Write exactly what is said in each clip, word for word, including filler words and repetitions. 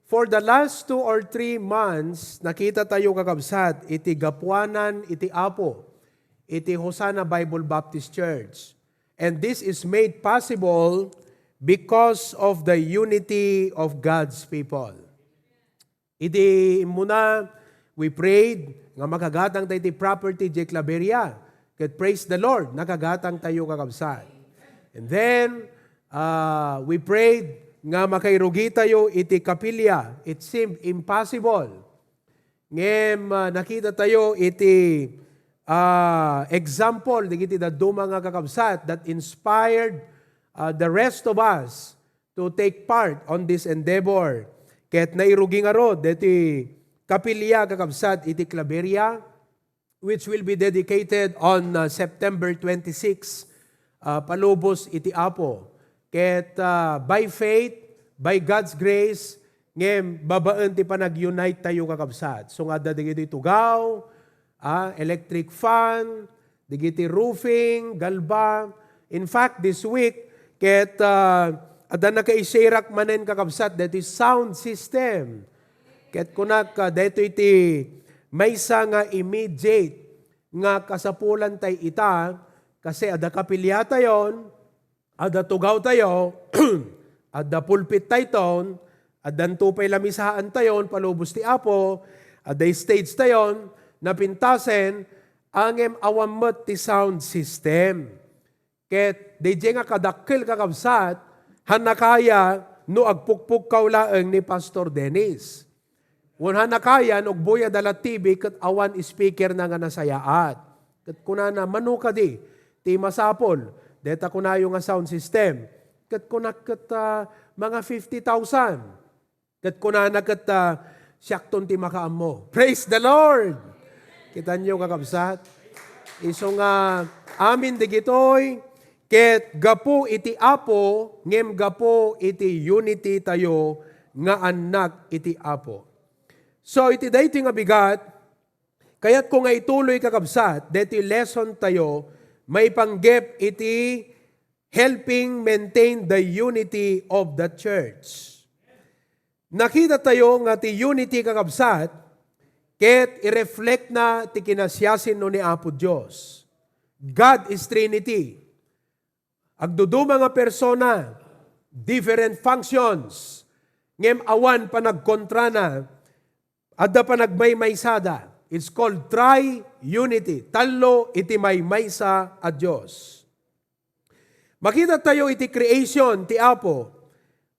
For the last two or three months, nakita tayo, kakabsat, iti gapuanan iti Apo, iti Hosanna Bible Baptist Church. And this is made possible because of the unity of God's people. Iti immuna, we prayed nga makagatang tayo iti property iti Claveria. Ket praise the Lord, nakagatang tayo, kakabsat. And then, uh, we prayed nga makairugi tayo iti kapilya. It seemed impossible. Ngem, uh, nakita tayo iti, uh, example dagiti dadduma nga kakabsat that inspired, uh, the rest of us to take part on this endeavor. Ket nairugi ngarud deti kapilya, kakabsat, iti Claveria, which will be dedicated on, uh, September twenty-six, uh, palubos iti Apo. Ket, uh, by faith, by God's grace, ngem babaen ti panag-unite tayo, kakabsat. So, nga adda dagiti tugaw, ah, electric fan, dagiti roofing, galba. In fact, this week, ket, ah, adda nakaiserak manen, kakabsat, daytoy sound system. Ket kunak, ah, daytoy ti maysa nga immediate nga kasapulan tay ita, kasi adda kapilya tayon, adda tugaw tayo, adda pulpit tayton, addanto pay lamisaan tayon, palubos ti Apo, adda stage tayon, napintasen, ngem awan met ti sound system. Ket daydiay nga kadakkel, kakabsat, hannakaya no agpukpukkaw laeng ni Pastor Dennis. Wen hannakaya no agbuyad la T V ket awan speakerna nga nasayaat. Ket kunana, "Mano kadi ti masapul?" Deta kunayo nga sound system. Ket kunak ket, ah, "Mga fifty thousand." Ket kunana ket, ah, "Siakton ti makaammo." Praise the Lord! Kitanyo, kakabsat? Isu nga amin digitoy, ket gapu iti Apo, ngem gapu iti unity tayo nga annak iti Apo. So, iti daytoy nga bigat, kayatko nga ituloy, kakabsat, daytoy lesson tayo, maipanggep iti helping maintain the unity of the church. Nakita tayo nga ti unity, kakabsat, ket i-reflect na ti kinasiasino ni Apo Dios. God is Trinity. Agduduma nga persona, different functions, ngem awan panagkontrana, adda panagmaymaysada. It's called triunity. Tallo iti maymaysa a Dios. Makita tayo iti creation ti Apo,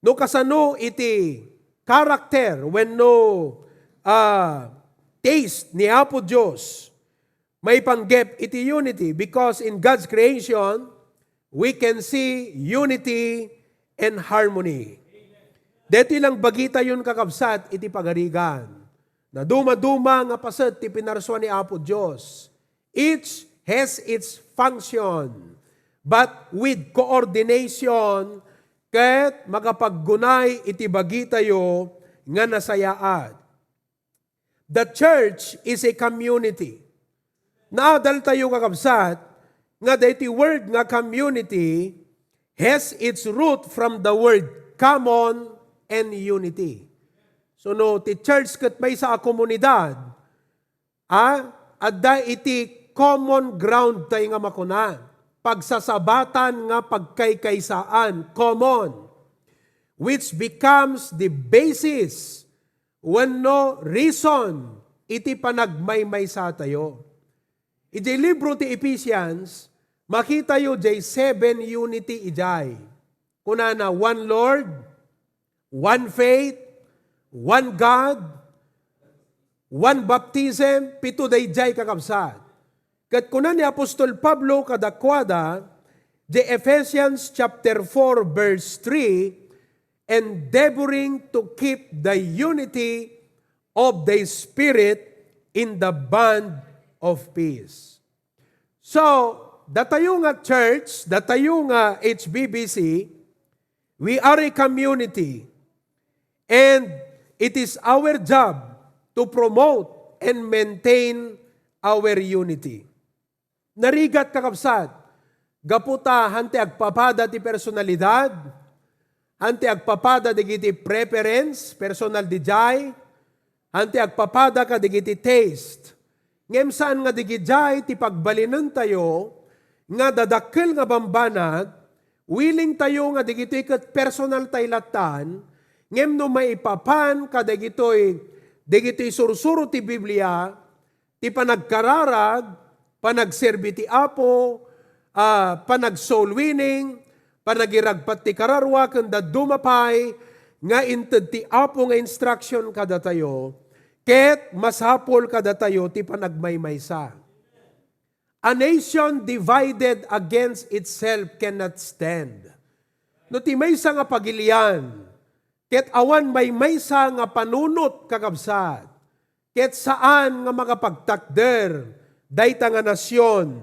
no kasano iti character wenno, ah, taste ni Apo Dios maipanggep iti unity, because in God's creation, we can see unity and harmony. Deti lang bagitayon, kakabsat, iti pagarigan. Naduma-duma nga paset ti pinarsua ni Apo Dios. Each has its function, but with coordination, ket makapaggunay iti bagitayo nga nasayaat. The church is a community. Naadal tayo, kakabsat, nga daytoy word nga community has its root from the word common and unity. So, no, ti church ket maysa a komunidad, a, adda iti common ground tayo nga makuna, pagsasabatan nga pagkaykaysaan, common, which becomes the basis wenno reason iti panagmaymaysa tayo. Idiay libro ti Ephesians, makitayo diay seven unity idiay. Kunana, one Lord, one faith, one God, one baptism, pito daydiay, kakabsat. Ket kuna ni apostol Pablo kadakuada, the Ephesians chapter four, verse three, "Endeavoring to keep the unity of the Spirit in the bond of peace." So, datayo nga church, datayo nga H B B C, we are a community, and it is our job to promote and maintain our unity. Narigat, kakabsat, gapu ta han ti agpapada ti personalidad, Haan ti agpapada dagiti preference, personal desire, haan ti agpapada kadagiti taste. Ngem saan nga dagiti ti pagbalinentayo nga dadakkel nga bambanag, willing tayo nga dagitoy ket personal tay lattan, ngem no maipapan kadagitoy, dagitoy sursuro ti Biblia, ti panagkararag, panagserbi ti Apo, ah, panag-soul winning, panagiragpat ti kararua ken dadduma pay nga inted ti Apo nga instruction kadatayo, ket masapul kadatayo ti panagmaymaysa. A nation divided against itself cannot stand. No ti maysa nga pagilian, ket awan maymaysa nga panunot, kakabsat, ket saan nga makapagtakder dayta nga nasion.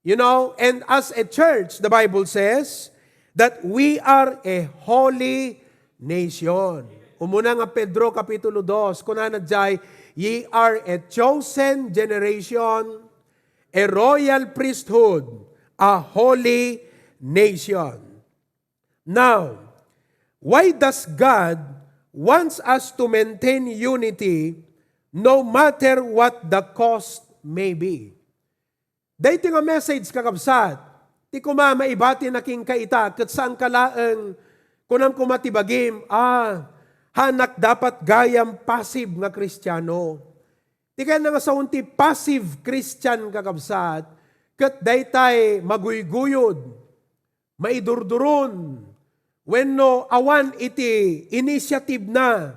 You know, and as a church, the Bible says that we are a holy nation. Umuna nga Pedro Kapitulo dos, kunana jay, "Ye are a chosen generation, a royal priesthood, a holy nation." Now, why does God wants us to maintain unity no matter what the cost may be? Daytoy nga message, kakabsat, ti koma maibati na kenka ita, ket saan ka laeng, kunam koma ti bagim, ah, haanak dapat gayam passive nga Kristiano. Ti kayatna nga sawen ti passive Christian, kakabsat, ket daytay maguyguyod, maidurduron, wenno awan iti initiative na,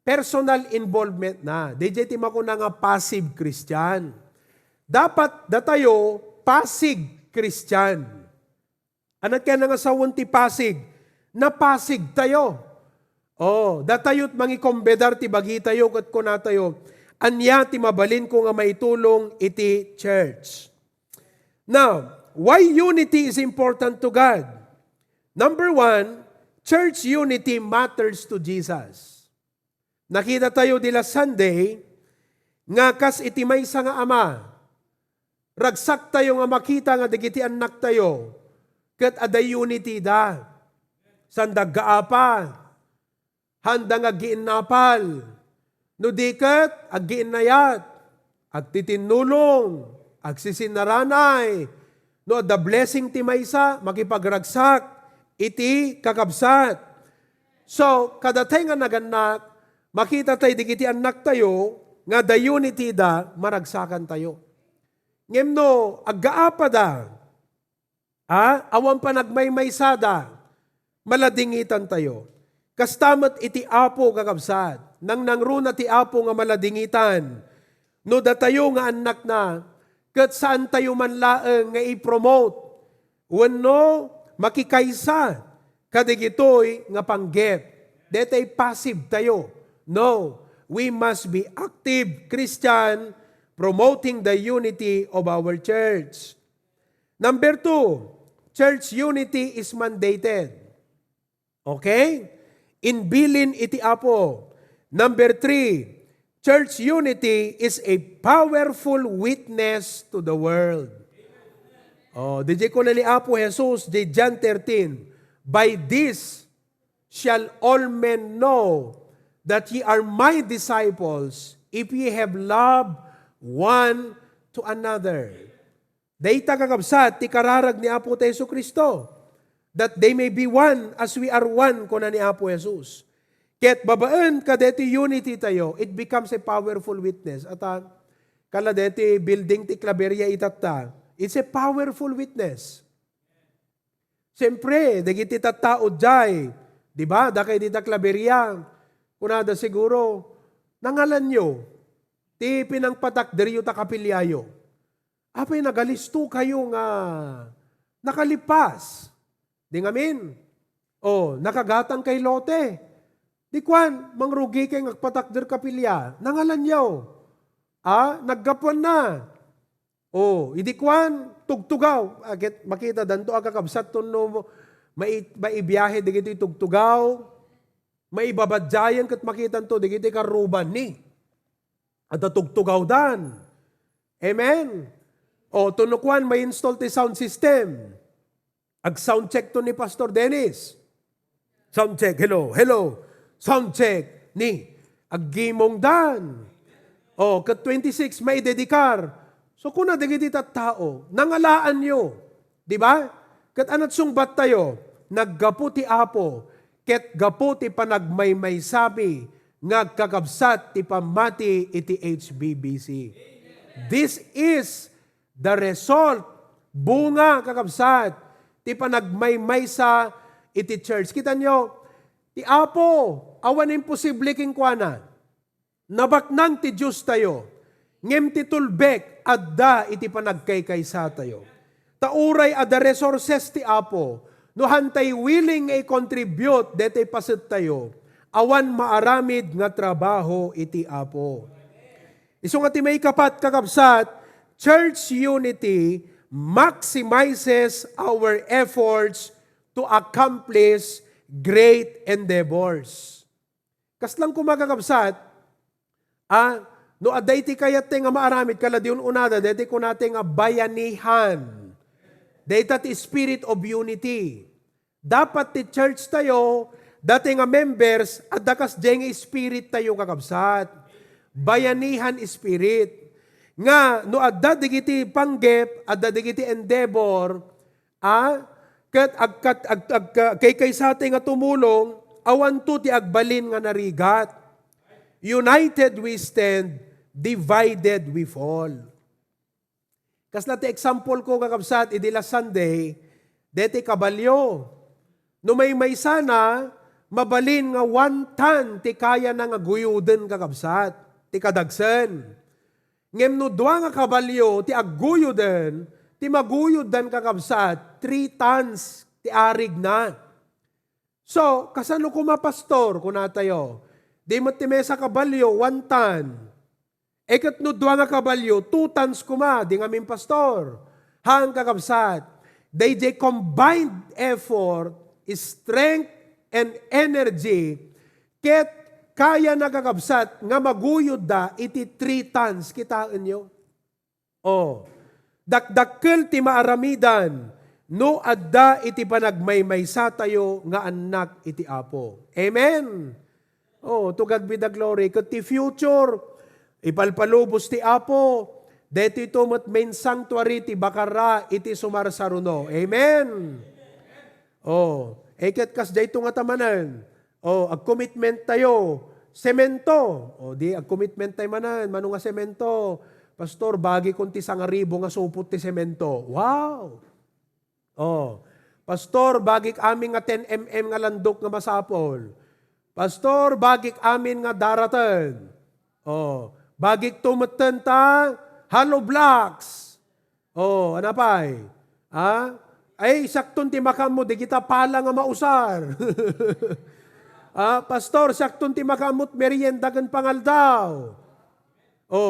personal involvement na. Dayjay ti makuna nga passive Christian. Dapat datayo pasig Christian. Ania ti kayatna nga sawen ti pasig? Napasig tayo. Oh, datayo ti mangikombedar ti bagitayo ket kunatayo, "Ania ti mabalinko nga maitulong iti church?" Now, why unity is important to God? Number one, church unity matters to Jesus. Nakita tayo di last Sunday nga kas iti maysa nga ama, ragsak tayo nga makita nga dagiti annak tayo ket adda unity da. Saan da aggaapa, haanda nga aggiinnapal. No di ket, aggiinnayat, agtitinnulong, agsisinaranay. No adda blessing ti maysa, makipagragsak iti kakabsat. So, kadatay nga nagannak, makita tay dagiti annak tayo nga adda unity da, maragsakan tayo. Ngem no aggaapa da, a, awan panagmaymaysa da, maladingitan tayo. Kasta met iti Apo, kakabsat. Nangnangruna ti Apo nga maladingitan. No datayo nga annakna, ket saan tayo man laeng nga i-promote wenno makikaysa kadagitoy nga panggep. Daytay passive tayo. No, we must be active Christian promoting the unity of our church. Number two, church unity is mandated. Okay? Inbilin iti Apo. Number three, church unity is a powerful witness to the world. Oh, dayjay kuna ni Apo Jesus, di John thirteen, "By this shall all men know that ye are my disciples, if ye have love one to another." Dayta, kakabsat, ti kararag ni Apo ta Jesu-Cristo, that they may be one as we are one, kuna ni Apo Jesus. Ket babaen kadaytoy unity tayo, it becomes a powerful witness. At, ah, kala daytoy building ti Claveria itatta, it's a powerful witness. Siyempre, dagiti tattao jay, di ba, dakay dita Claveria, kunada siguro, "Nangalanyo ti pinangpatakderyo ta kapiliayo. Apay nagalisto kayo nga nakalipas?" Di ngamin, "O, nakagatang kay lote." Di kuan, "Mangrugi kay nga agpatakder kapilia." Nangalanyo. A, naggapuanna. O, idi kuan, tugtugaw. A, ket makitadanto a kakabsat no mai-, maibiahe dagiti tugtugaw, maibabadjayan ket makitanto dagiti karrubanni. Adda tugtugawdan. Amen? O, tuno kuan, ma-install ti sound system. Ag-sound check to ni Pastor Dennis. Sound check, hello, hello. Sound check, ni, aggimongdan. O, ket twenty-six, maidedikar. So, kuna dagiti tattao, nangalaanyo. Di ba? Ket ania ti sungbattayo, naggapu ti Apo, ket gapu ti panagmaymaysami nga agkakabsat ti pammati iti H B B C. This is the result, bunga, kakabsat, ti panagmaymaysa iti church. Kitanyo, ti Apo, awan imposible kenkuana. Nabaknang ti Diostayo, ngem ti tulbek adda iti panagkaykaysatayo. Ta uray adda resources ti Apo, no hantay willing nga i-contribute detoy pasettayo, awan maaramid nga trabaho iti Apo. Isu nga ti maikapat, kakabsat, church unity maximizes our efforts to accomplish great endeavors. Kasla koma, kakabsat, a, no adda iti kayat tayo nga maaramid, kala di un-unada, daytoy kunatayo nga bayanihan. Dayta ti spirit of unity. Dapat ti church tayo, daytoy nga members, adda kasdiay nga spirit tayo, kakabsat. Bayanihan spirit. Nga, no adda digiti panggep, adda digiti endeavor, a, ket agkat-, ag-, ag-, agkaykaysatayo nga tumulong, awanto ti agbalin nga narigat. United we stand, divided we fall. Kasla ti example ko, kakabsat, idi last Sunday, deti kabalio. No maymaysana, mabalin nga one ton ti kayana nga guyuden, kakabsat, ti kadagsen. Ngem no dua nga kabalio ti agguyuden, ti maguyoddan, kakabsat, three tons ti arigna. So, kasano koma, pastor, kunatayo? Di met ti maysa kabalio, one ton. E ket no dua nga kabalio, two tons koma, di ngamin, pastor. Haan, kakabsat, dayjay combined effort, strength, and energy, ket kayana, kakabsat, nga maguyodda iti three tons. Kitaenyo? O, dakdakkel ti maaramidan no adda iti panagmaymaysatayo nga annak iti Apo. Amen! O, to God be the glory. Ket ti future, ipalpalubos ti Apo, daytoy to met main sanctuary ti bakarra iti sumarsaruno. Amen! O, e ket kasdiay to ngata manen. O, agcommitment tayo. Semento. O, di, agcommitment tayo manen. Mano nga semento? Pastor, bagikon ti sangaribu nga supot ti semento. Wow! O, Pastor, bagik amin nga ten M M nga landok nga masapol. Pastor, bagik amin nga daraten. O, bagik to metten ta hollow blocks. O, ano pay? Ha? Ay, sakton ti makaammo, di kita pala nga mausar. Ah, pastor, sakton ti makaammo't merienda ken pangaldaw. O,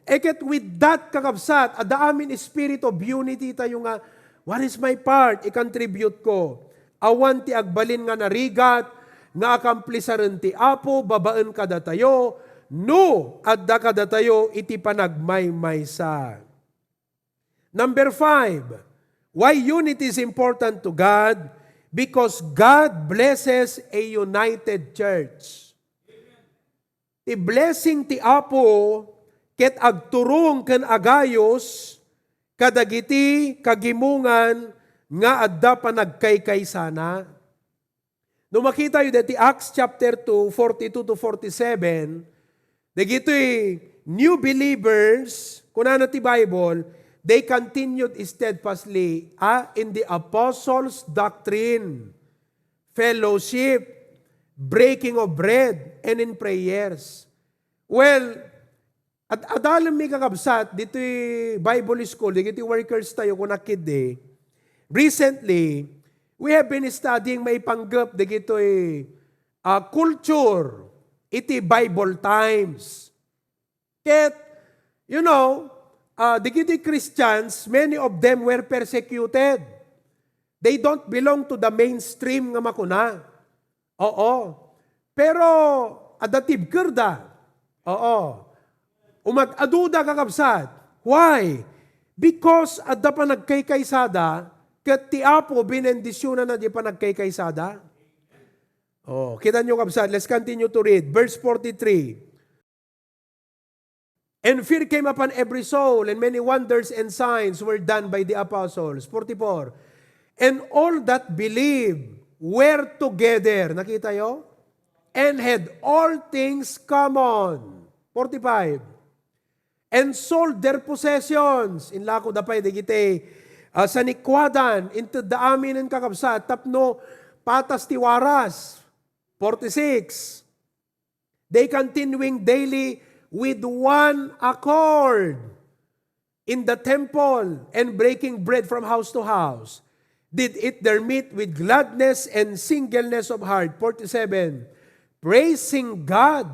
e ket with that, kakabsat, adda amin spirit of unity tayo nga, what is my part? I-contribute ko. Awan ti agbalin nga narigat, nga akamplesaren ti Apo babaen kadatayo, no adda kadatayo iti panagmaymaysa. Number five, why unity is important to God? Because God blesses a united church. Ti blessing ti Apo ket agturong ken agayos kadagiti kagimongan nga adda panagkaykaysana. No makitayo deti Acts chapter two, forty-two to forty-seven, dagitoy new believers, kunana ti Bible, they continued steadfastly, ah, in the apostles' doctrine, fellowship, breaking of bread, and in prayers. Well, ad-, adalem mi, kakabsat, ditoy Bible school, dagiti workers tayo, kunak idi. Recently, we have been studying maipanggep dagitoy, ah, culture iti Bible times. Ket, you know, ah, dagiti Christians, many of them were persecuted. They don't belong to the mainstream nga makuna. Oo. Pero adda tibkerda. Oo. Umad-aduda, kakabsat. Why? Because adda panagkaykaysada, ket ti Apo binendisionana di panagkaykaysada. Oh, kita nyo, kabsat. Let's continue to read. Verse forty-three. "And fear came upon every soul, and many wonders and signs were done by the apostles." Forty-four. "And all that believed were together." Nakita yo? "And had all things common." Forty-five. "And sold their possessions." Inlako da pay dagiti, ah, sanikuadan, inted da amin, kakabsat, tapno patas ti waras. Forty-six. "They continuing daily with one accord in the temple and breaking bread from house to house, did eat their meat with gladness and singleness of heart." Forty-seven. "Praising God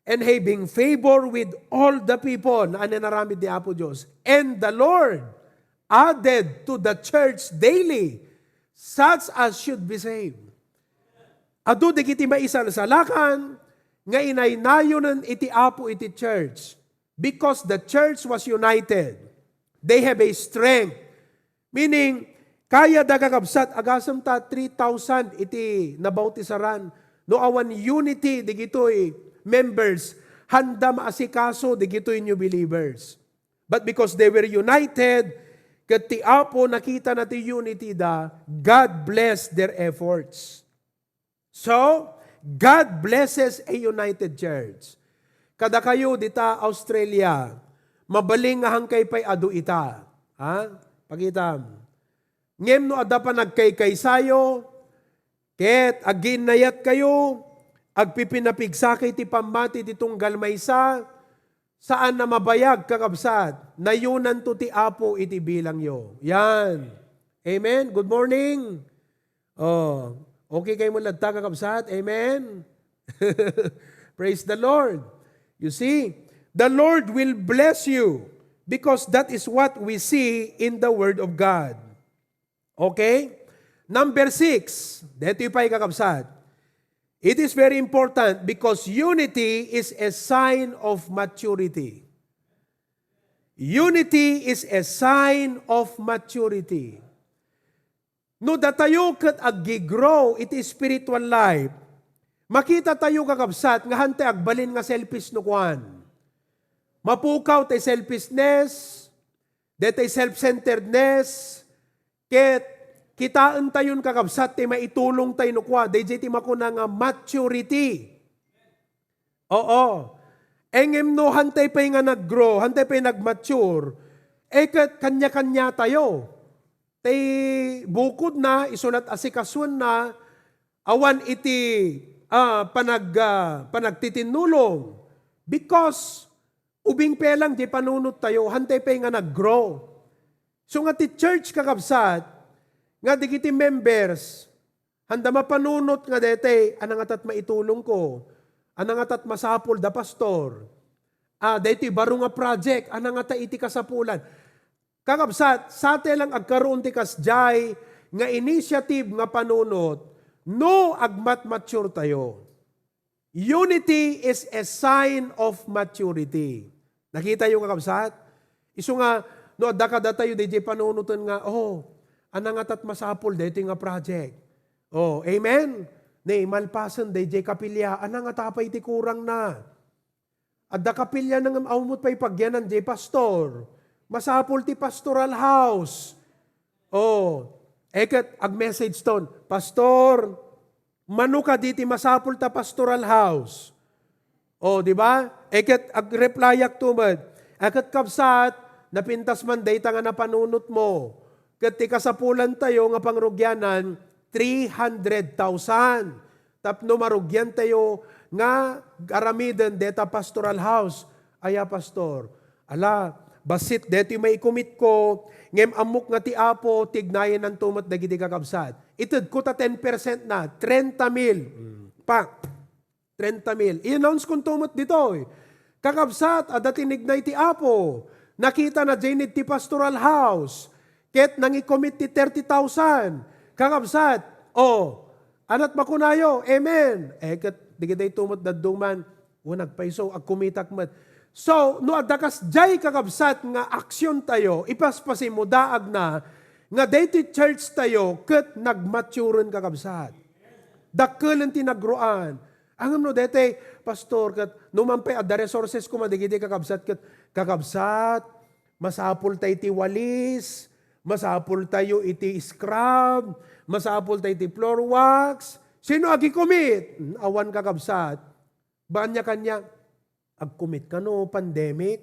and having favor with all the people." Naan nga inaramid ni Apo Dios. "And the Lord added to the church daily such as should be saved." Adu dagiti maisalsalakan nga inaynayonen iti Apo iti church, because the church was united. They have a strength. Meaning, kayada, kakabsat, agasem ta three thousand iti nabautisaran. No awan unity dagitoy members, handa maasikaso dagitoy new believers. But because they were united, ket ti Apo nakitana ti unity da, God blessed their efforts. So, God blesses a united church. Kadakayo dita Australia, mabalin nga hankay pay adu ita. Ha? Pakitam. Ngem no adda panagkaykaysayo, ket agiinnayatkayo, agpipinapigsakay ti pammati ti tunggal maysa, saan a mabayag, kakabsat, nayunanto ti Apo iti bilangyo. Yan. Amen? Good morning. Oh, okay kayo mo ladta, kakabsat? Amen? Praise the Lord. You see, the Lord will bless you because that is what we see in the Word of God. Okay? Number six, detoy pay, kakabsat. It is very important because unity is a sign of maturity. Unity is a sign of maturity. No datayo ket aggi-grow iti spiritual life, makita tayo, kakabsat, nga hantay agbalin nga selfish no kuan. Mapukaw tay selfishness, detay self-centeredness, ket kitaentayon, kakabsat, ti maitulong tayo no kua, dayjay ti makuna nga maturity. Oo. Ngem no hantay pay nga nag-grow, hantay pay nag-mature, eh, ket kanya-kanya tayo. Tay bukodna, isu lat asikasuenna, awan iti, ah, panag-, ah, panagtitinnulong. Because, ubing pay lang di panunot tayo, hantay pay nga nag-grow. So nga ti church, kakabsat, nga dagiti members, handa mapanunot nga detay, "Ania ngatat maitulongko? Ania ngatat masapul da, pastor? Ah, daytoy baro nga project, ania ngata iti kasapulan?" Kakabsat, sate lang agkaroon ti kasjay nga initiative nga panunot no agmatmature tayo. Unity is a sign of maturity. Nakita yo, kakabsat? Isu nga, no, adda kadatayo, dayjay panunoten nga, "Oh, ania ngatat masapul daytoy nga project?" Oh, amen? Ni, malpasen, dayjay kapilya, ania ngata pay ti kurangna? Adda kapilya nga awan met pay pagyanan, jay pastor. Masapul ti pastoral house. Oh, eh, ket ag-message ton, "Pastor, mano kadi ti masapul ta pastoral house?" Oh, di ba? Eh, ket ag-replyak to met, "Eh, ket, kabsat, napintas man dayta nga napanunot mo. Ket ti kasapulan tayo nga pangrugianan, three hundred thousand. Tapno marugian tayo nga aramiden deta pastoral house." "Aya, pastor?" "Ala, bassit detoy maikomitko, ngem ammok nga ti Apo, tignayananto met dagiti kakabsat. Itedko ta ten percent na, trenta mil." Mm. Pa, trenta mil. I-announce konto met ditoy. Kakabsat, adda tinignay ti Apo. Nakitana jay need ti pastoral house. Ket nangikomit ti thirty thousand. Kakabsat, oh, anat makunayo? Amen. Eh, ket, dagitoy met dadduma, o, nagpayso, agkumitak met. So, no adda kasjay, kakabsat, nga action tayo, ipaspasimo daagna nga daytoy church tayo ket nagmaturen, kakabsat. Dakkel ti nagroan. Ngem no daytoy, Pastor, ket no man pay adda resources koma dagiti kakabsat, ket, kakabsat, masapultayo iti walis, masapultayo iti scrub, masapultayo iti floor wax. Sino agikumit? Hmm, awan, kakabsat. Ania kaniak? Agkumit kano pandemic?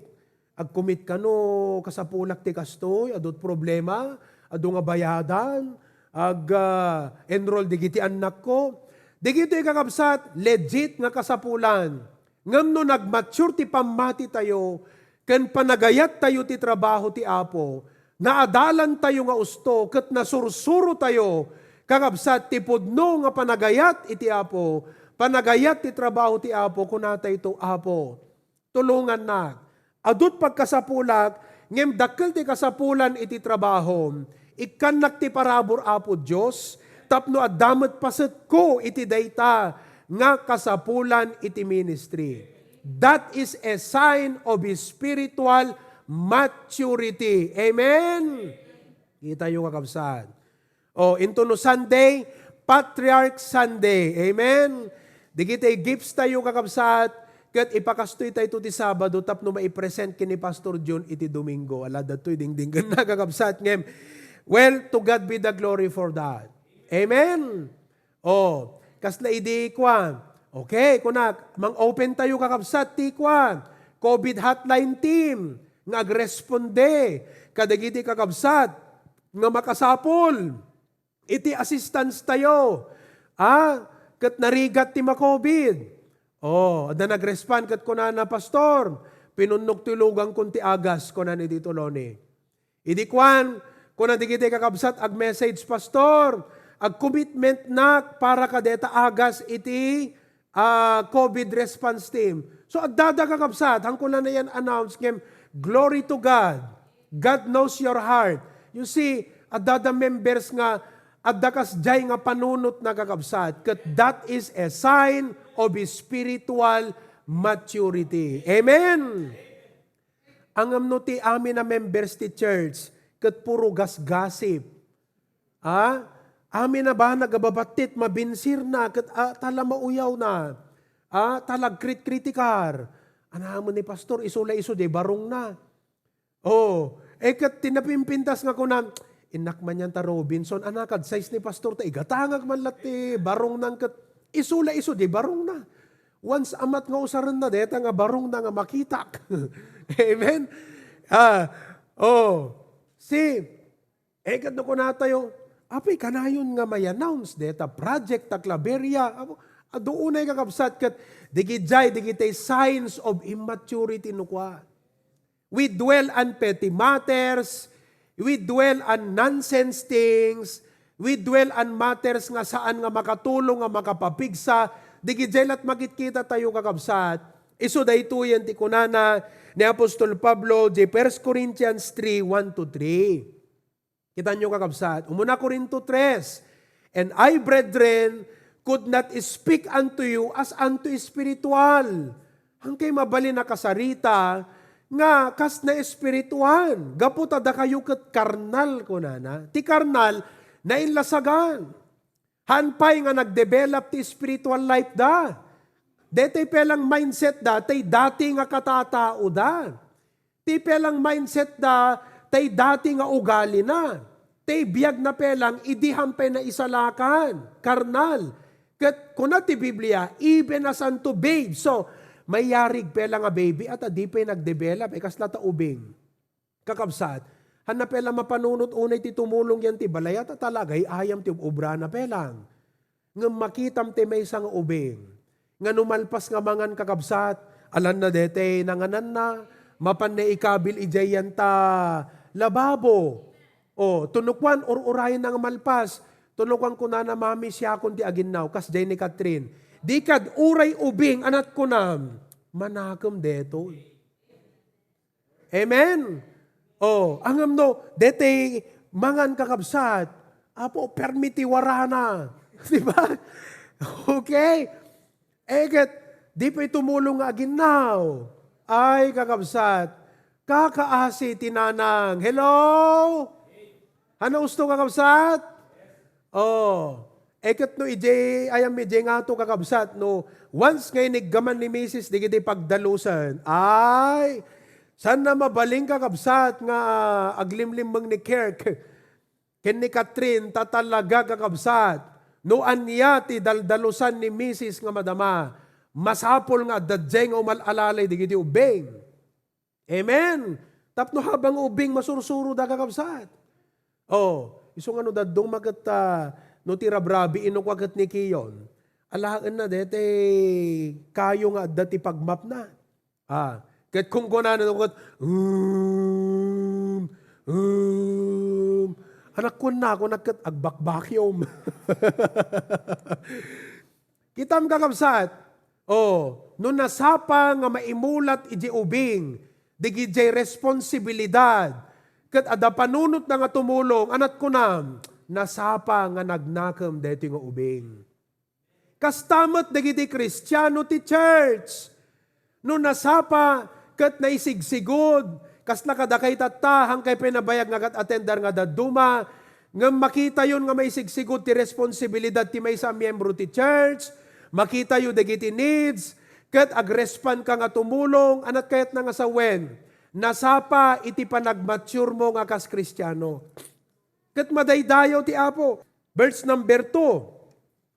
Agkumit kano kasapulak ti kastoy? Adu ti problema? Adu nga bayadan? Ag, ah, enroll digiti annakko? Digitoy, kakabsat, legit nga kasapulan. Ngem no nagmature ti pammatitayo ken panagayattayo ti trabaho ti Apo, naadalantayo nga usto ket nasursurotayo, kakabsat, ti pudno nga panagayat iti Apo, panagayat ti trabaho ti Apo, kunatayto, "Apo, tulongannak. Adu ti pagkasapulak, ngem dakkel ti kasapulan iti trabahom. Ikkannak ti parabur, Apo Dios, tapno adda met pasetko iti dayta nga kasapulan iti ministry." That is a sign of spiritual maturity. Amen? Kitayo, kakabsat. O, into no Sunday, Patriarch Sunday. Amen? Digiti gifts tayo, kakabsat, ket ipakastoytayto ti Sabado tapno maipresent ken ni Pastor Jun iti Domingo. Ala, datoy dingdinggenna, kakabsat, ngem, well, to God be the glory for that. Amen? O, kasla idi kuan. Okay, kunak, mang-open tayo, kakabsat, ti kuan, covid hotline team nga agresponde kadagiti kakabsat nga makasapul iti assistance tayo. Ah, ket narigat ti ma-covid. O, adda nag-respond ket kunana, "Pastor, pinunnok ti luganko ti agas," kunana idi Toloni. Idi kuan, kuna dagiti kakabsat, ag-message, "Pastor, ag-commitmentnak para kadeta agas iti, ah, covid response team." So, addada, kakabsat, han kunana yan announce ngem, glory to God. God knows your heart. You see, addada members nga adda kasdiay nga panunotna, kakabsat, ket that is a sign of spiritual maturity. Amen. Ngem no ti amin a members ti church ket puro gasgasip. Ah? Amin a banag a babattit, mabinsirna ket, ah, tala mauyawna. Ah, tala agkritkritikar. Ania man ni pastor, isu la isu diay barongna. Oh, eh, ket ti napimpintas nga kuna, "Innak man yan ta Robinson, ania kad size ni pastor ta igatangak man latta ti barongna ket isu la isu diay barongna." Once a month nga usarenna dayta nga barongna nga makitak. Amen? Ah, oh. See, eh, ket no kunatayo, apay kanayon nga may-announce dayta project ta Claveria? Apo, adu unay, kakabsat, ket digidiay, digitay signs of immaturity no kua. We dwell on petty matters. We dwell on nonsense things. We dwell on matters nga saan nga makatulong, nga makapapigsa. Digidiay lat makitkita tayo, kakabsat. Isu daytoyen ti kunana ni Apostol Pablo, di First Corinthians three, one to three. Kita nyo, kakabsat? Umuna Corinto tres, "And I, brethren, could not speak unto you as unto spiritual." Hankay mabalin a kasarita nga kas naespirituan, gapu ta dakayo ket karnal, kunana. Ti karnal, nainlasagan. Haan pay nga nagdevelop ti spiritual life da. Daytoy pay lang mindset da, tay dati nga katatao da. Ti pay lang mindset da, tay dati nga ugali na. Tay biag na pay lang, idi haan pay naisalakan, karnal. Ket kuna ti Biblia, "Even as unto babes." So, mayarig pay lang nga baby, at di pay nagdevelop, eh, kasla ta ubing. Kakabsat, haan na pay lang mapanunot unay ti tumulong yan ti balay, at talaga, ay ayam ti ub-, ubra na pay lang. Ngem makitam ti maysa nga ubing nga no malpas nga mangan, kakabsat, alanna daytoy nangananna, mapan na ikabil idiay yan ta lababo. O, tunukuan, ur-urayen na nga malpas. Tunukuan kunana, "Mami, siakon ti aginnaw," kasdiay ni Catherine. Di kad uray ubing, anat kunam, manakem daytoy. Amen? O, ngem no, daytoy mangan, kakabsat, apo, permi ti warana. Di ba? Okay? Eh, ket, di pay tumulong nga aginnaw. Ay, kakabsat, kakaasi ti nanang. Hello? Haan usto, kakabsat? O. E ket no idiay, ayam idiay ngato, kakabsat, no once nga iniggaman ni misis dagiti pagdalusen, ay, saan na mabalin, kakabsat, nga aglimlimmeng ni Kirk ken ni Catherine, ta talaga, kakabsat, no ania ti daldalusan ni misis nga madama, masapul nga adda diay nga umal-alalay dagiti ubing. Amen. Tapno habang ubing, masursuro da, kakabsat. Oh, isu nga no dadduma ket, ah, no ti rabrabi, inukwa ket ni Kiyon, alaenna dete kayo nga adda ti pagmapna. Ah, ket kunkunana no ket, um, um, anak kunna, kunak ket agbakbakyom. Kitam, kakabsat? Oh, no nasapa nga maimulat idiay ubing, dagiti responsibilidad, ket adda panunotna nga tumulong, anat kunam, nasapa nga nagnakem daytoy nga ubing. Kasta met dagiti Kristiano ti church. No nasapa ket naisigsigud, kasla kadakay tatta, hankay pay nabayag nga ket attender nga dadduma, ngem makitayon nga maisigsigud ti responsibilidad ti maysa a miyembro ti church, makitayo dagiti needs, ket agrespond ka nga tumulong, anat kayatna nga sawen, nasapa iti panagmaturemo nga kas Kristiano. Ket madaydayaw ti Apo. Verse number two,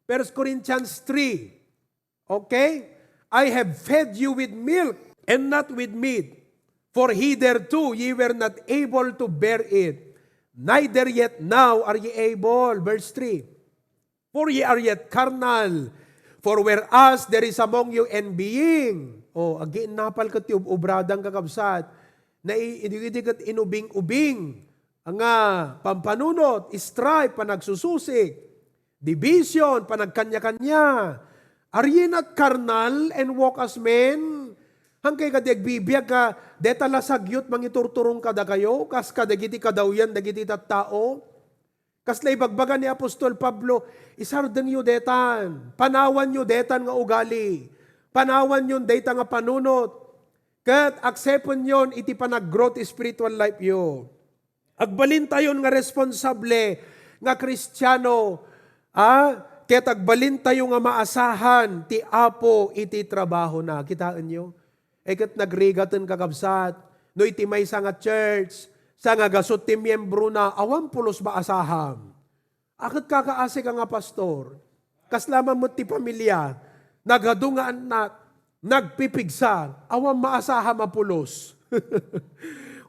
First Corinthians three. Okay? "I have fed you with milk and not with meat, for hitherto ye were not able to bear it, neither yet now are ye able." Verse three, "For ye are yet carnal, for whereas there is among you envying." Oh, agiinnapal ket ti ub-, ubradang, kakabsat. Nai-, idi, idi ket inubing-ubing nga pampanunot, strife, panagsususik, division, panagkanya-kanya. Are ye not carnal and walk as men? Hankay kadi agbibiag ka, deta la sagyot mangiturturong kadakayo, kas kadagiti kadawyan dagiti tattao? Kasla ibagbaga ni Apostol Pablo, isardengyo detan, panawanyo detan nga ugali, panawanyon dayta nga panunot, ket aksepenyon iti panag-grow ti spiritual life yo. Agbalintayon nga responsable nga Kristiano, a, ket agbalintayo nga maasahan ti Apo iti trabahona. Kitaenyo? E ket nagrigaten, kakabsat, no iti maysa nga church, sa nga gasut ti miembrona, awan pulos maasaham. A ket kakaasika nga pastor, kasla man met ti pamilia, nagadu nga annak, nagpipigsa, awan maasaham a pulos.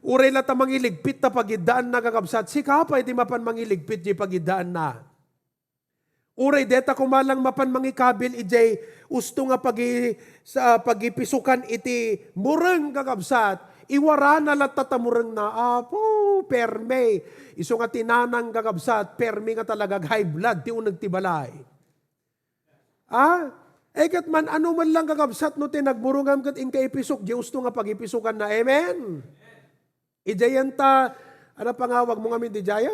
Uray la ta mangiligpit ta pagiddaanna, kakabsat, sika pay ti mapan mangiligpit diay pagiddaanna. Uray deta koma lang mapan mangikabil idiay usto nga pagi-, sa pagipisukan iti mureng, kakabsat, iwarana latta ta murengna. Apo, perme. Isu nga ti nanang, kakabsat, perme nga talaga ag-high blood ti uneg ti balay. A? E ket man-ano man lang, kakabsat, no ti nagmurengam ket inka ipisok diay usto nga pagipisukanna. Amen? Idiayen ta, ano pangawag mo ngamin di jaya?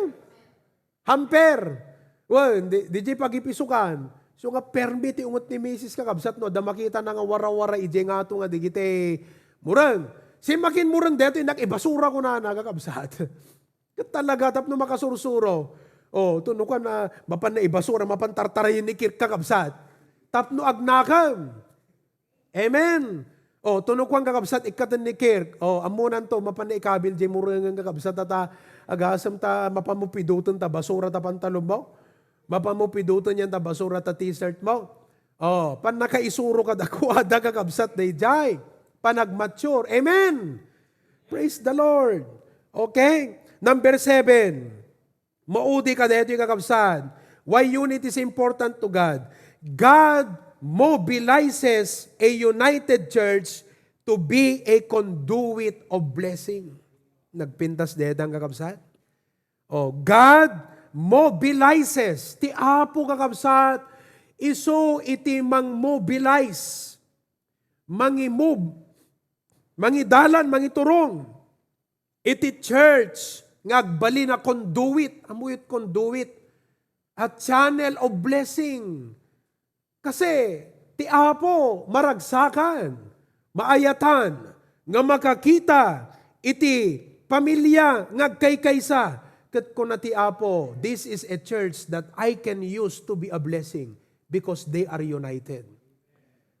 Hamper. Wen, di, di jay pagipisukan. So nga permi ti unget ni misis, kakabsat, no, adda makitana nga warawara idiay ngato nga digiti mureng. Simmakin mureng detoy, nag-ibasura kunana, kakabsat. Ket talaga, tapno makasursuro. O, to no kuan na, mapan na ibasura, mapan tartarayen ni Kirk, kakabsat. Tapno agnakem. Amen. O, to no kuan, kakabsat, ikkaten ni Kirk. O, ammonanto, mapan na ikabil jay murengen, kakabsat, ta, ta agasem ta, mapan mo piduten ta basura ta pantalon mo. Mapan mo piduten yan ta basura ta t-shirt mo. O, pannakaisuro kadakuada, kakabsat, dayjay panagmature. Amen. Praise the Lord. Okay? Number seven. Maudi kadaytoy, kakabsat. Why unity is important to God? God mobilizes a united church to be a conduit of blessing. Nagpintas dedan, kakabsat? O, God mobilizes. Ti Apo, kakabsat, isu iti mang-mobilize, mangi-move, mangidalan, mangiturong iti church nga agbalin a conduit. Ammoyo ti conduit? A channel of blessing. Kasi ti Apo maragsakan, maayatan, nga makakita iti pamilia nga agkaykaysa, Ket kuna ti Apo, "This is a church that I can use to be a blessing because they are united."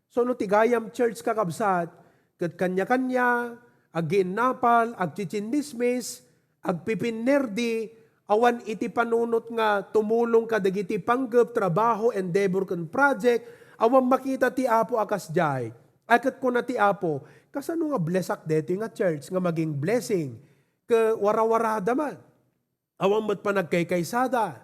So no ti gayam church, kakabsat, ket kanya-kanya, aggiinnapal, agtsitsinnismis, agpipinnerdi, awan iti panunot nga tumulong kadagiti panggep, trabaho, endeavor, ken project, awan makita ti Apo a kasdiay. Ay, ket kuna ti Apo, "Kasano nga blesak detoy nga church nga maging blessing? Ket warawarada man. Awan met panagkaykaysada."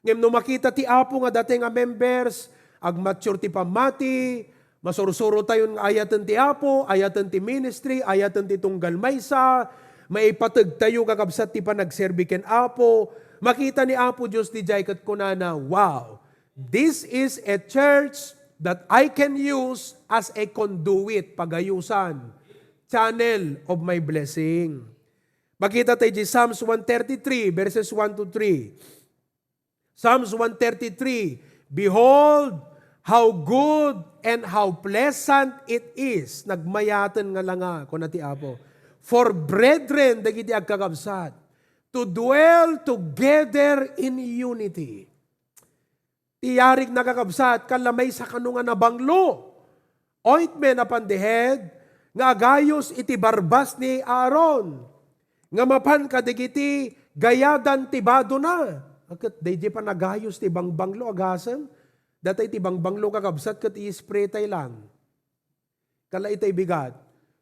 Ngem no makita ti Apo nga datay nga members, agmature ti pammati, masursuro tayon nga ayaten ti Apo, ayaten ti ministry, ayaten ti tunggal maysa, maipateg tayo, kakabsat, ti panagserbi ken Apo. Makita ni Apo Dios didiay ket kunana, "Wow, this is a church that I can use as a conduit, pagayusan, channel of my blessing." Makita tayo di Psalms one thirty-three, verses one to three. Psalms one thirty-three, "Behold, how good and how pleasant it is." Nagmayaten nga langa, kuna ti Apo. "For brethren," dagiti agkakabsat, "to dwell together in unity." Ti yarig, nakakabsat, kalla maysa kano nga nabanglo, ointment upon the head, nga agayus iti barbas ni Aaron, nga mapan kadagiti gayadan ti badona. Ket daydi panagayus ti bangbanglo, agasem. Datay ti bangbanglo, kakabsat, ket i-spray tay lang. Kala itay bigat.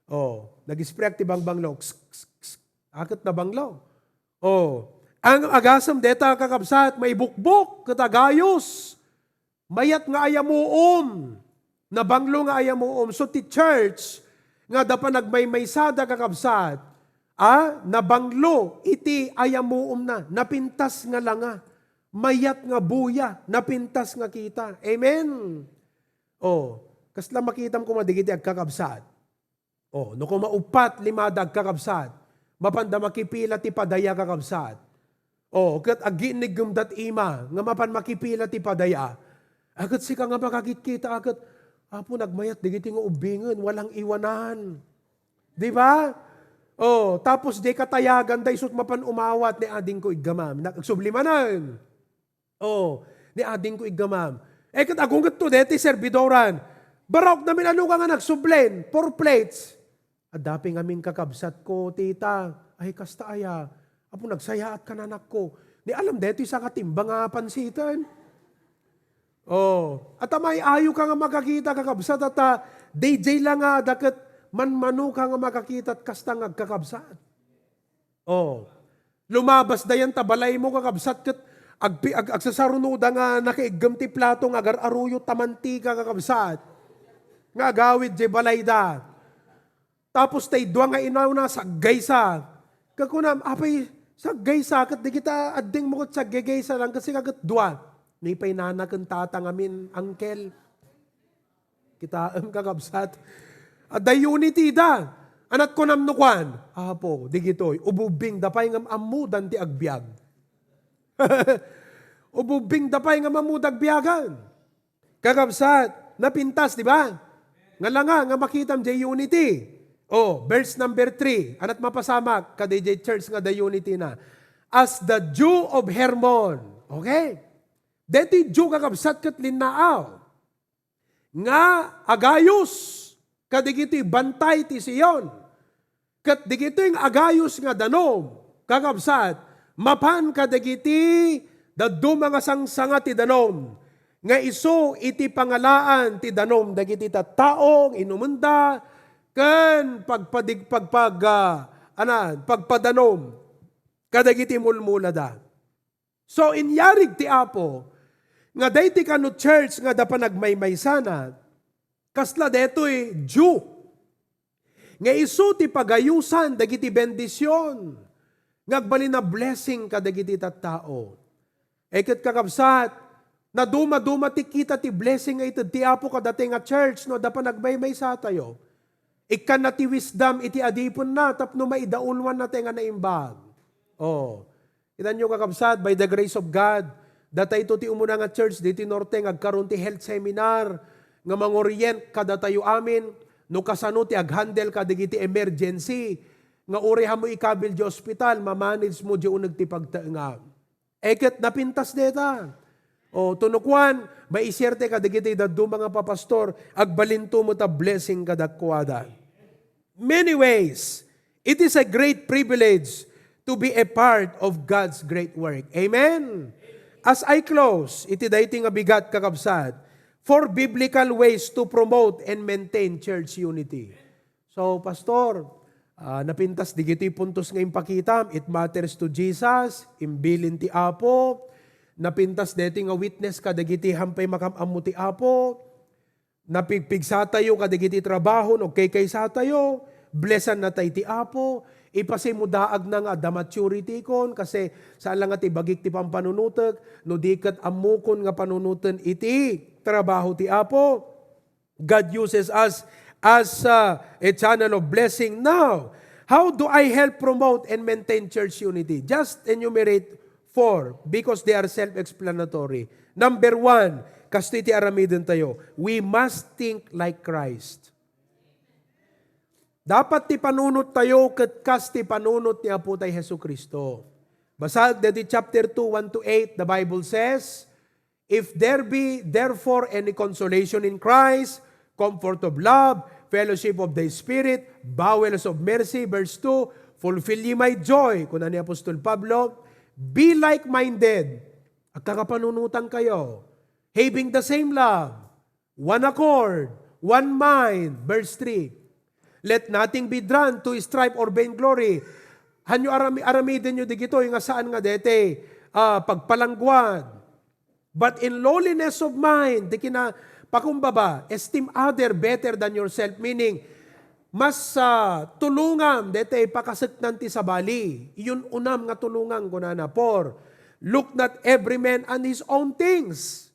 Oh, nag-spray ti bangbanglo. Ks, ks, ks. Aket nabanglo. Oh, ang agasem deta, kakabsat, maibukbok ket agayus. Mayat nga ayamuom. Nabanglo nga ayamuom. So ti church nga adda panagmaymaysada, kakabsat, a, nabanglo iti ayamuomna. Napintas nga langa. Mayat nga buya. Napintas nga kita. Amen. Oh, kasla makitam koma dagiti agkakabsat. Oh, no koma uppat, lima da agkakabsat, mapanda makipila ti padaya, kakabsat. Oh, ket aginniggemda ti ima nga mapan makipila ti padaya. Aket sika nga makakitkita, aket, "Apo, nagmayat dagiti nga ubbingen, walang iwanan." Di ba? Oh, tapos di katayaganda isut mapan umawat ni adingko iggamam. Nagsubli manen. Oh, ni adingko iggamam. Eh, ket agungetto deti serbidoran. Barok namin, ano ka nga nagsublen? Four plates. Adda pay ngamin kakabsatko, tita. Ay, kasta aya. Apo, nagsayaat ka, nanakko. Ni alam deti sangatimbang a pansiten. Oh, at amay ayo ka nga makakita, kakabsat, at, ah, D J lang nga, daket manmano ka nga makakita, at kasta nga agkakabsat. Oh. Lumabas dayan ta balaymo, kakabsat, ket agpi-, ag-, agsasarunoda nga nakaiggem ti plato nga agar-aruyo ta mantika, kakabsat. Nga agawid diay balayda. Tapos tay dua nga inawna, saggaysa. Kakunam, "Apay, saggaysa, ket dagita addingmo ket saggaysa lang, ket sika ket dua." Ni pay nana ken tata ngamin, uncle. Kitaem, kakabsat. Adda unity da. Anat kunam no kuan, "Apo, digitoy, ububing da pay ngem ammodan ti agbiag." Ububing da pay ngem ammoda agbiagan. Kakabsat, napintas, di ba? Nga langa, nga makitam diay unity. Oh, verse number three. Anat mapasamak, kadi diay church nga da unity na. As the dew of Hermon. Okay? Deti dew, kakabsat, ket linnaaw nga agayus kadagiti bantay ti Sion. Ket digitoy nga agayus nga danum, kakabsat, mapan kadagiti dadduma nga sangsanga ti danum, nga isu iti pangalaan ti danum dagiti tattao nga inumenda ken pagpadig-, pagpag-, ah, ana, pagpadanum kadagiti mulmulada. So, inyarig ti Apo nga daydi kano church nga adda panagmaymaysana, kasla daytoy dew nga isu ti pagayusan dagiti bendision nga agbalin a blessing kadagiti tattao. E ket, kakabsat, naduma-duma ti kita ti blessing nga ited ti Apo kadatayo nga church no adda panagmaymaysa tayo. Ikkanna ti wisdom iti adipenna tapno maidaulwannatayo nga naimbag. Oh. Itanyo, kakabsat, by the grace of God, datayto ti umuna nga church ditoy Norte nga agkaron ti health seminar nga mangorient kadatayo amin no kasano ti aghandle kadagiti emergency. nga uray ammo ikabil di ospital, mamanage mo di uneg ti pagtaengam. E ket napintas deta. O, tunukuan, maisierte kadagiti dadduma nga papastor, agbalinto met a blessing kadakuada. Many ways, it is a great privilege to be a part of God's great work. Amen? As I close, iti daytoy nga bigat, kakabsat, four biblical ways to promote and maintain church unity. So, Pastor, ah, napintas digiti puntos nga impakitam, it matters to Jesus, imbilin ti Apo, napintas deti nga witness kadagiti hampay makam-ammo ti Apo, napigpigsatayo kadagiti trabaho no kaykaysatayo, blessanna tay ti Apo, ipasay mo daagna nga adda maturity kon, kasi saan la nga ti bagik ti pampanunotek, no di ket ammokon nga panunoten iti trabaho ti Apo. God uses us as, uh, a channel of blessing. Now, how do I help promote and maintain church unity? Just enumerate four because they are self-explanatory. Number one, kastoy ti aramiden tayo, we must think like Christ. Dapat ti panunot tayo ket kas ti panunot ni Apo tay Jesu-Cristo. Basag deti chapter two, one to eight, the Bible says, "If there be therefore any consolation in Christ, comfort of love, fellowship of the Spirit, bowels of mercy," verse two, "Fulfill ye my joy," kuna ni Apostol Pablo, "be like-minded," agkakapanunotan kayo, "having the same love, one accord, one mind," verse three. "Let nothing be drawn to strife or vainglory." Hanyo arami-, aramiden yo digitoy nga saan nga dete, ah, pagpalangguad. But in lowliness of mind, di kina-, pakumbaba, esteem other better than yourself. Meaning, mas, ah, tulongam dete pakaseknan ti sabali. Iyon unam nga tulongam, kunana. Four, "Look not every man on his own things,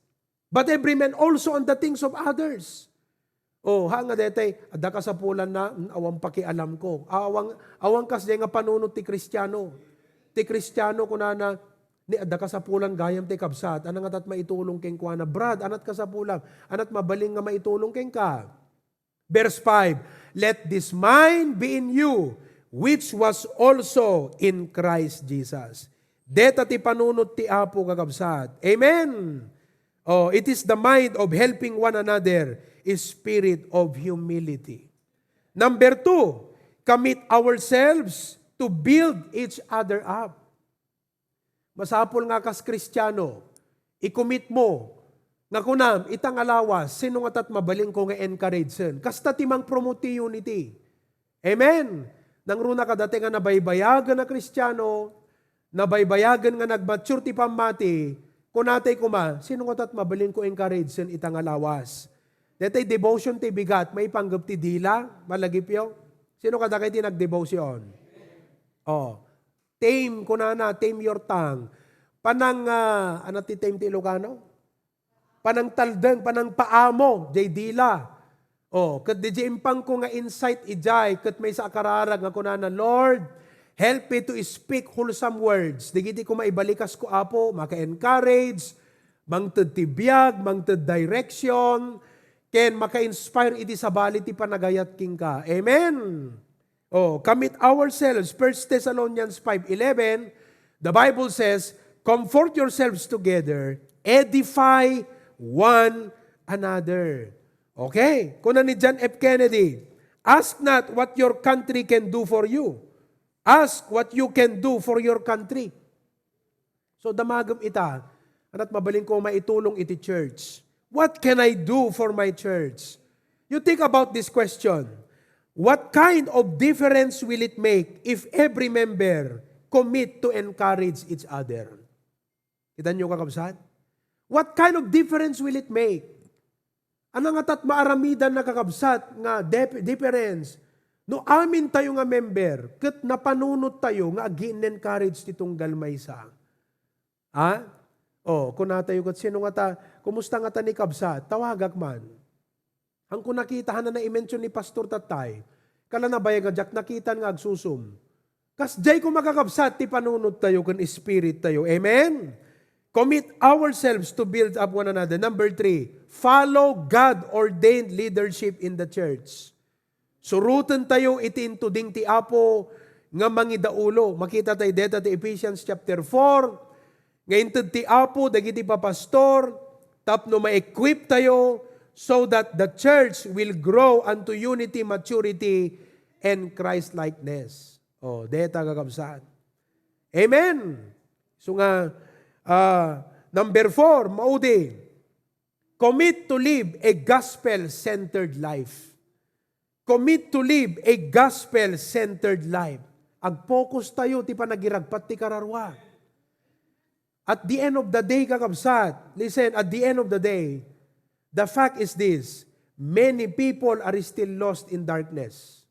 but every man also on the things of others." Oh, ha nga detay, adda kasapulanna, mm, awan pakialamko. Awan, awan kasdiay nga panunot ti Kristiano. Ti Kristiano, kunana, ni adda kasapulan gayam ti kabsat. Ano nga tat maitulong kenkuana? Brad, anat kasapulam? Anat mabalin nga maitulong kenka? Verse five, "Let this mind be in you, which was also in Christ Jesus." Deta ti panunot ti Apo, kakabsat. Amen. Oh, it is the mind of helping one another, a spirit of humility. Number two, commit ourselves to build each other up. Masapul nga kas Kristiano, i-commit mo nga kunam, ita nga lawas, sino nga tat mabalinko nga encourage-en? Kasta ti mang-promote ti unity. Amen. Nangruna kadati nga nabaybayagen a Kristiano, nabaybayagen nga nagmature ti pammati, kunatay koma, sino nga tat mabalinko encourage-en ita nga lawas? Detay devotion ti bigat, maipanggep ti dila, malagipyo? Sino kadakay ti nagdevotion? Oh. Tame, kunana, tame your tongue. Panang, ah, ano ti tame ti Ilocano? Panangtaldeng, panangpaamo, jay dila. Oh, ket di jay impangko nga insight ijay, ket maysa a kararag nga kunana, "Lord, help me to speak wholesome words." Digiti koma ibalikasko, Apo, maka-encourage, mangted ti biag, mangted direction, ken maka-inspire iti sabali ti panagayat kenka. Amen. Oh, commit ourselves. First Thessalonians five eleven, the Bible says, "Comfort yourselves together, edify one another." Okay? Kuna ni John F. Kennedy, "Ask not what your country can do for you. Ask what you can do for your country." So, damagem ita, anat mabalinko maitulong iti church. What can I do for my church? You think about this question. What kind of difference will it make if every member commit to encourage each other? Kita niyo, kakabsat? What kind of difference will it make? Ano nga tat maaramidan, nakakabsat, nga dep-, difference? No amin tayo nga member, ket napanunot tayo nga ag-encourage ti tunggal maysa. Ha? Oh, kuna tayo ket sino nga ta, kumusta nga ta ni kabsat? Tawagak man. Hangko nakita, hana na-mention ni Pastor Tatay. Kala nabayag nga diak nakitan nga agsusum. Kasdiay ko makakabsat ti panunot tayo ken spirit tayo. Amen? Commit ourselves to build up one another. Number three, follow God-ordained leadership in the church. Suroten tayo iti intuding ti Apo nga mangidaulo. Makita tayo deta ti Ephesians chapter four, nga inted ti Apo dagiti papastor tapno ma-equip tayo so that the church will grow unto unity, maturity, and Christ-likeness. Oh, deta kakabsat. Amen. So nga, ah, number four, maudi, commit to live a gospel-centered life. Commit to live a gospel-centered life. Ag-focus tayo ti panagiragpat ti kararua. At the end of the day, kakabsat, listen, at the end of the day, the fact is this, many people are still lost in darkness.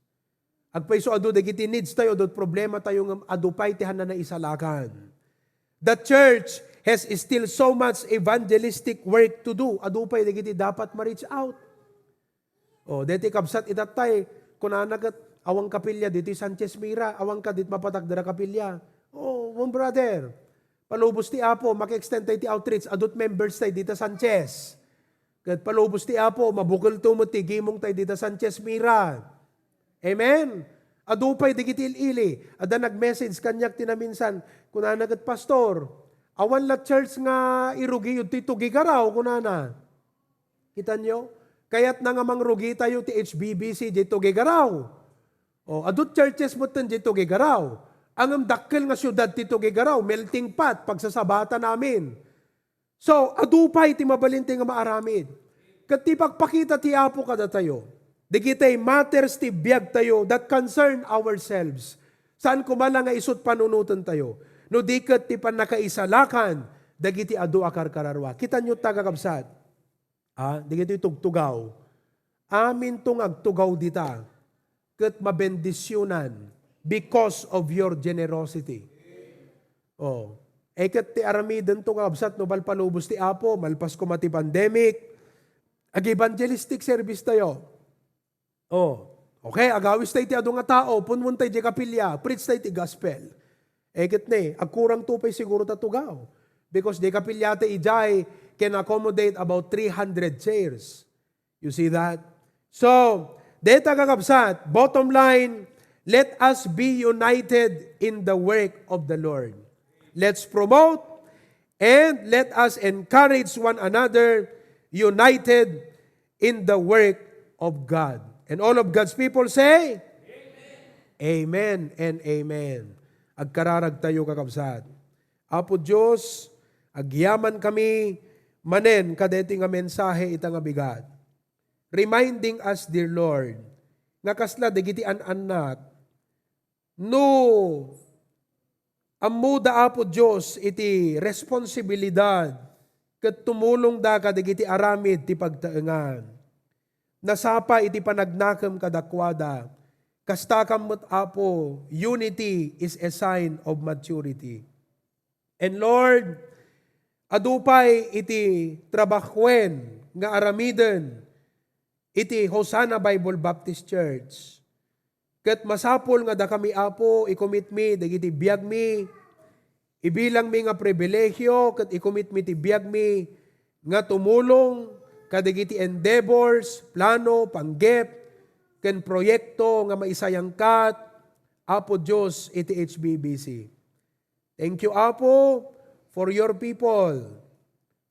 Agpayso adu dagiti needs tayo, adu problema tayo nga adu pay ti hanna naisalakan. The church has still so much evangelistic work to do. Adu pay dagiti dapat ma-reach out. Oh, deti kabsat itatay, kunana ket, "Awan kapilya ditoy Sanchez Mira, awan ka dit mapatak dira kapilya." Oh, one brother, palubos ti Apo, maki-extend tay ti outreach, adut members tay dita Sanchez. Ket palubos ti Apo, mabukel to met ti gimong tay dita Sanchez Mira. Amen? Adu pay dagiti il-ili. Adda nag-message kaniak ti naminsan, kunana ket, "Pastor, awan la church nga irugiyo ti Tuguegarao," kunana. Kitanyo? Kayatna nga mangrugi tayo ti H B B C diay Tuguegarao. O, adut churches metten diay Tuguegarao. Ngem dakkel nga siudad ti Tuguegarao, melting pot, pagsasabatan amin. So, adu pay ti mabalin ti nga maaramid. Ket ti pagpakita ti Apo kadatayo, dagiti matters ti biag tayo that concern ourselves. Saan koma la nga isut panunoten tayo. No di ket ti pannakaisalakan dagiti adu a karkararua. Kitanyo ta, kakabsat? Ah, dagiti tugtugaw. Amin to nga agtugaw dita, ket mabendisionan because of your generosity. Oh. E ket ti aramiden to, kakabsat, no, palpalubos ti Apo, malpas koma ti pandemic, ag-evangelistic service tayo. Oh. Okay, agawis tay ti adu nga tao, punmon tay diay kapilya, preach tay ti gospel. E ket ne, agkurang to pay siguro ta tugaw. Because diay kapilya ti idiay can accommodate about three hundred chairs. You see that? So, deta, kakabsat, bottom line, let us be united in the work of the Lord. Let's promote and let us encourage one another, united in the work of God. And all of God's people say, "Amen and amen." Agkararag tayo, kakabsat. Apo Dios, agyaman kami manen kadeti nga mensahe ita nga bigat. Reminding us, dear Lord, nga kasla dagiti an-annak, no ammoda, Apo Dios, iti responsibilidad ket tumulongda kadagiti aramid ti pagtaengan. Nasapa iti panagnakem kadakuada. Kasta kan met, Apo, unity is a sign of maturity. And Lord, adu pay iti trabahoen nga aramiden iti Hosanna Bible Baptist Church. Ket masapul nga dakami, Apo, i-commit mi dagiti biagmi, ibilangmi nga pribilehiyo ket i-commit mi ti biagmi nga tumulong kadagiti endeavors, plano, panggep, ken proyekto nga maisayangkat, Apo Dios, iti H B B C. Thank you, Apo, for your people,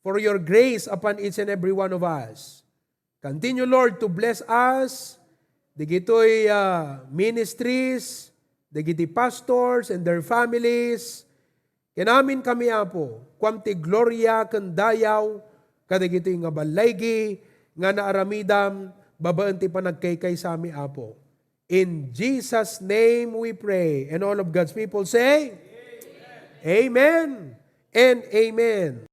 for your grace upon each and every one of us. Continue, Lord, to bless us, dagitoy, ah, ministries, dagiti pastors and their families. Ken amin kami, Apo, kuam ti gloria ken dayaw kadagitoy nga ballaigi nga naaramidam babaen ti panagkaykaysami, Apo. In Jesus' name we pray. And all of God's people say, "Amen and amen."